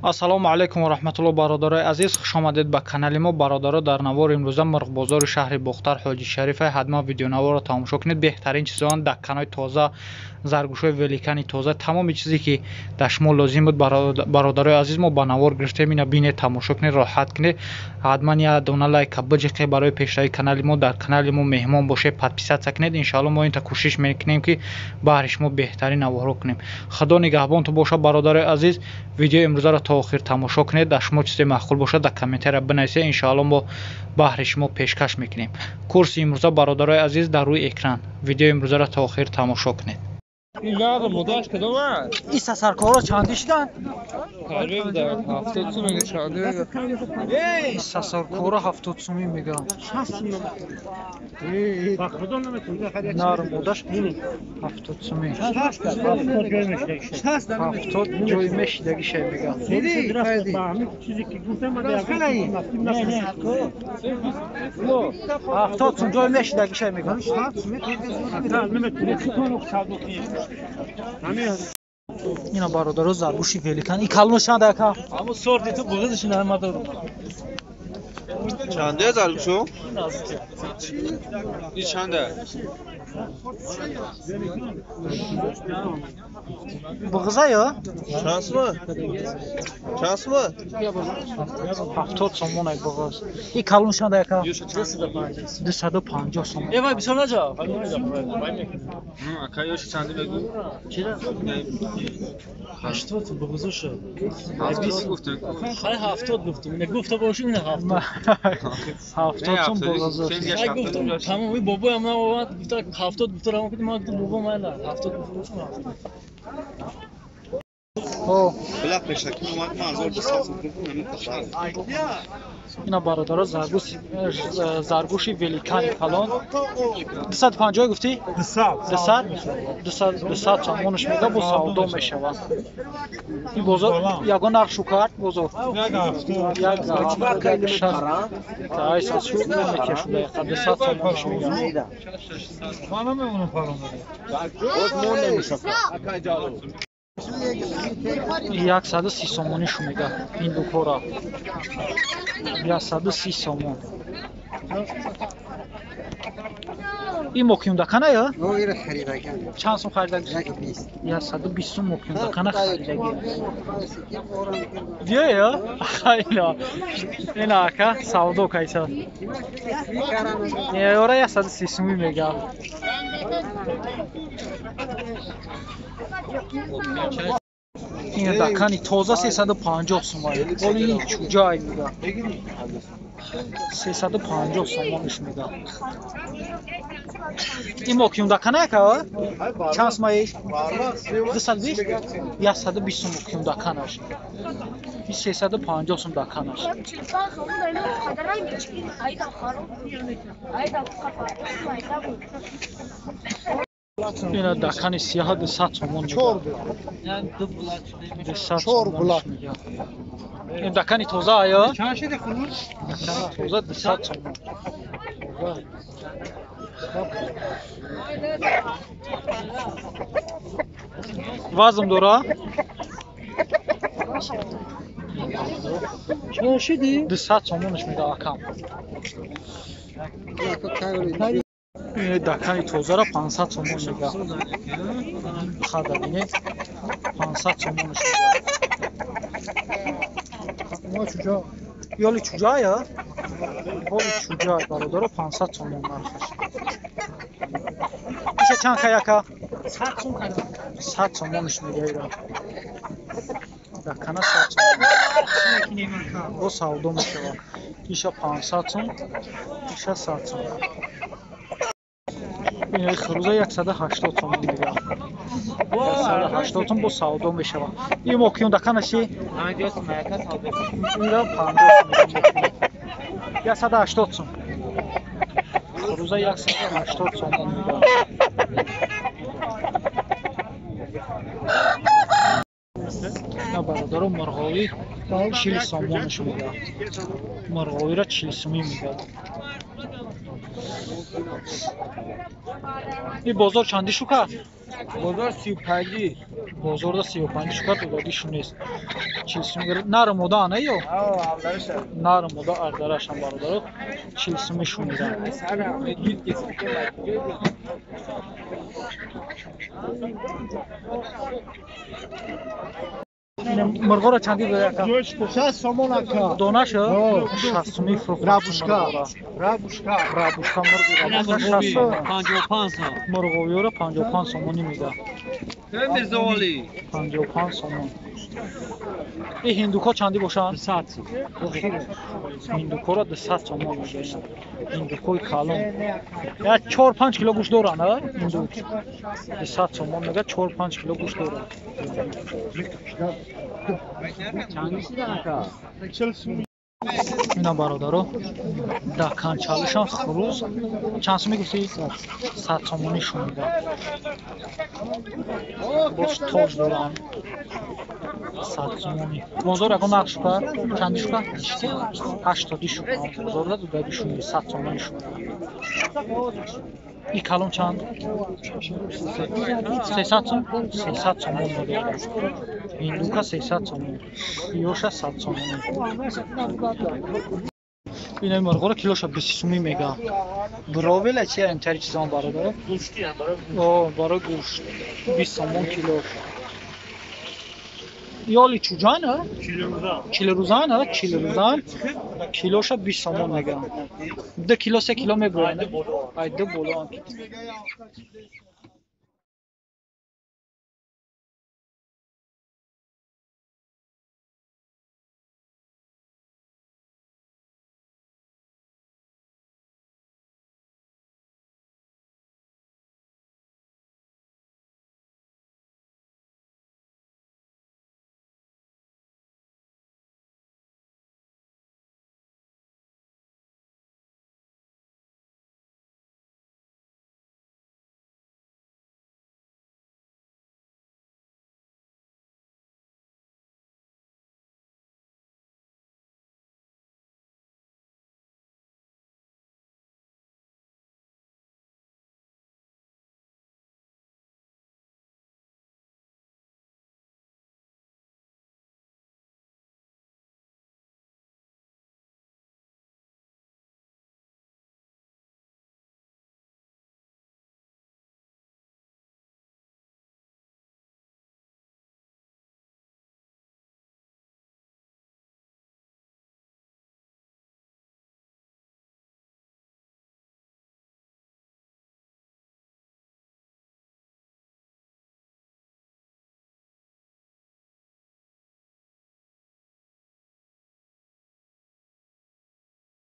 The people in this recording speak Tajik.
Ассалому алайкум ва раҳматуллоҳ бародарои азиз, хуш омадед ба канали мо. Бародаро, дар навори имрӯза мурғбозори шаҳри Бохтар Ҳоҷи Шарифа. Ҳатман видеонаворро тамошо кунед. Беҳтарин чизоан дакканои тоза, заргӯшҳои великани тоза, тамоми чизе ки дар шумо лозим буд, бародарои азиз, мо ба навор гирифтем. Ина бинед, тамошо кунед, роҳат кунед. Ҳатман як дона лайка биҷиқед барои пешравии канали мо. Дар канали мо меҳмон бошед, подписаться кунед. Иншоалло мо инта кӯшиш мекунем, ки баҳри шумо беҳтарин наворҳо кунем. Худо нигаҳбонтон бошад, бародарои азиз. Видеои имрӯзаро то охир тамошо кунед. Дар шумо чизе маъқул бошад, дар комментария бинависед. Иншоалло мо баҳри шумо пешкаш мекунем. Курси имрӯза, бародарои азиз, дар рӯи экран. Видеои имрӯзаро то охир тамошо кунед. Ин сасаркорҳо чандӣ шуданд? Ин сасаркорҳо 70 сумӣ мегӯянд. Нар модаш 70 сумӣ. 70 ҷой мешидагиша мегӯянд. 70 сум ҷой мешидагиша мегӯянд. Ина бародаро, заргӯши великан. Ин калоно чанд ака? Аммо сорти ту буғизиш намадорам. Чанде заргӯшо? Ин чанде? Буғиза ё? Чанд сума? Чанд сума? 70 сомон ай буғиз. Ин калоно чанд ака? 250 сомон. Э вай бисёр наҷа. Ака ёши чанде мегӯ? Чира? 80 буғизоша. 70 гуфтам. Хай 70 гуфтам. Ина гуфта бошум ина 70. 70 сом буғизош. Хай гуфтам. Тамом ин бобоям наовард, гуфта 70 гуфта равон кардем, ман гуфтам бобо майла 70 гуфта бошум 70. Била пешакӣ омад, ман 1200 сом гуфтам. Ина бародаро, заргӯши великани калон 250 гуфтӣ? 200 200 сомонаш мега, бо савдо мешавад. Ин бозор ягон нарх шу кард бозор? Як 60 шу мекешуда, 200 сомонаш мега. 130 сомонӣ шу мега ин дукора. 130 сомон. Ин мокиюмдакана ё? Чанд сом харидаги? 120 сом мокиюмдакана харидаги. Биё ё? Хайла. Ина ака савдо кайса. Ёра 130 сомӣ мега. Ин дакани тоза 350 сомон. Оли ин чуҷай мега. 350 сомониш мега. Ин мокиюмдакана ака? Чанд сомаиш? 220? 120 сом мокиюмдаканаш. Ин 350 сом даканаш. Ина дакани сиёҳ 200 сомон мега. 200 сомон мега. Ин дакани тоза ая? Дакани тоза 200 сомон. Вазм дора? 200 сомонаш мега акам. Ин дакани тозаро 500 сомон мега. Хада бинед, 500 сомонаш мега. Ёли чуҷая? Ёли чуҷай бародаро, 500 сомон нархаш. Иша чанд кай ака? 100 сомонаш мега ира. Дакана 100 сомон. Бо савдо мешавад. Иша 500 сом, иша 100 сом. Ин хуруза 180 сомон мега. 180 сом бо савдо мешавад. Ин мокиюн даканаши? Ира 50 сом мега. 180 сом. Хуруза 180 сомон мега. Ина бародаро, мурғовӣ 40 сомонаш мега. Мурғовиро 40 сомӣ мега. Ин бозор чандӣ шу кард? Бозор 35. Бозорда 35 шука додагишу нест. 40 сум нар мода ана ё? Нар мода ардарашам бародаро 40 суми шунида. Мурғоро чанди дори ака? 60 сомон ака. Донаша? 60 суми фурӯхта. Рабушка. Рабушка. Рабушка мурғи рабушка 60 55 сом. Мурғовиёро 55 сомонӣ меда. Мирзоали. 55 сомон. И ҳиндуко чанди бошанд? 200 сом. Ҳиндукоро 200 сомон меда. Ҳиндукои калон. Я 4-5 кило гӯшт доранд, а? Ҳиндук. 200 сомон мега 4-5 кило гӯшт дорад. Ина бародаро даканчалишам хурӯз чанд сум мегуфтӣ? 100 сомонӣ шунида. Бош тоҷ доранд. 100 сомонӣ. Бозор ягон нарх шука? Чанди шука? 80 шука. Бозорда дудаги шунида 100 сомонӣ шунида. И калон чанд? 300 сом? 300 сомон мегӯяд. Ҳиндука 300 сомон. Ёша 100 сомонӣ. Инаи мурғоро килоша 20 сумӣ мегӯям. Бровела чи интари чизон бародаро? О, барои гӯшт 20 сомон килош. Ёли чуҷан, а? Чилрӯзан, а? Чилрӯзан килоша 20 сомон мегӯям. 2 кило 3 кило мебуранд. Ай ду боло.